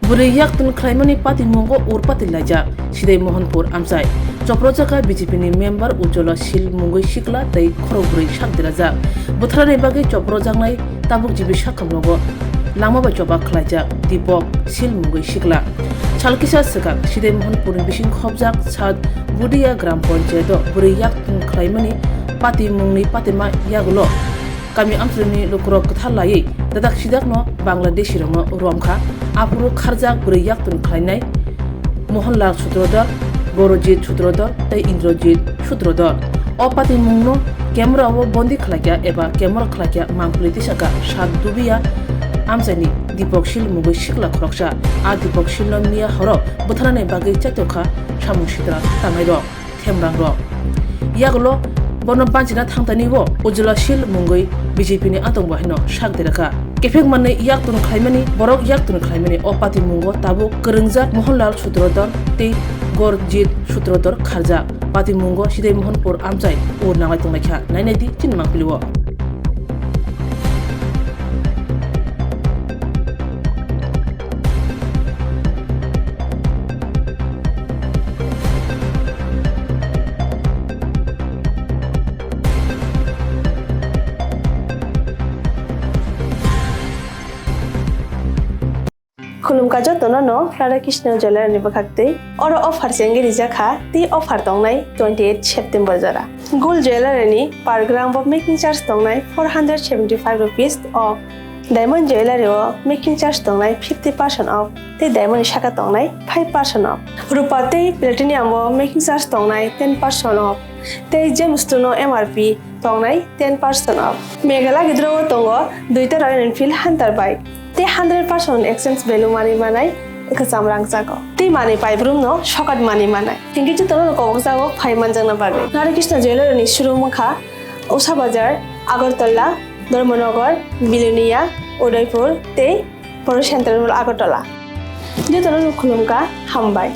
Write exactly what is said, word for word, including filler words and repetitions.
Bwrwi yaktun khlaimani patimungo ur patwi laijak, Sidai Mohanpur amchai. Choprojaka B J P ni member Ujjwala Sil mungwi sikla tei khorokbrwi sak derajak. Bwtharnani bagwi choprojaknai tabuk G B sakhamrogo langma bai choba khlaijak Dipok Sil mungwi sikla. Sal kisa swkang Sidai Mohanpur ni bising khobjak South Budia Gram Panchayat o bwrwi yaktun khlaimani patimungni patima yagulo kami amchwlwini lukurok kwthar laiwi dadak sidakno Bangladeshirokno romkha. Aphuru kharjak bwrwi yaktun khlainai Mohanlal Sutrodhar, Gorojit Sutrodhar tei Indrajit Sutrodhar. O patimungno camera o bondi khlaikha eba camera khlaikha mangpili tisaka South Budia amchaini Dipok Sil mungwi sikla khoroksa. A Dipok Silno miya horo bwtharnani bagwi chaitokha samung sitra tangnairok, themrangrok. Yagulo bono banchina thangtani o Ujjwala Sil mungwi B J P ni atong bahaino sak derakha. Kephek manwi yaktun khlaimani, borok yaktun khlaimani o patimungo tabuk kwrwngjak Mohanlal Sutrodhar tei Gorjit Sutrodhar kharjak. Patimungo Sidai Mohanpur amchai ur nanglai tonglaikha, nainai di chini mangpili o. Khulumkha jotono no Radha Krishna Jewellery ni bwkhak twi. Oro offer chengwi rijak kha, tei offer tongnai twenty eight September jora. Gold Jewellery ni per gram bo making charge tongnai four hundred seventy five rupees off. Diamond Jewellery o making charge tongnai fifty percent off, tei diamond ni saka tongnai five percent off. Rupa tei platinum o making charge tongnai ten percent off, tei gemstone o M R P tongnai ten percent off. Meghalaya gidro o tongo duita Royal Enfield Hunter bike, tei hundred percent exchange value manwi manai kwcham rangchago, tei manwi paibrum no sokat manwi manai. Hinkhe jotono no kobokjago phai manjakna bagwi. Radha Krishna Jewellery ni showroom wngkha Usha Bazar, Agartala, Dharmanagar, Bilonia, Udaipur tei Poro Central Mall Agartala. Jotono no khulumkha, hambai.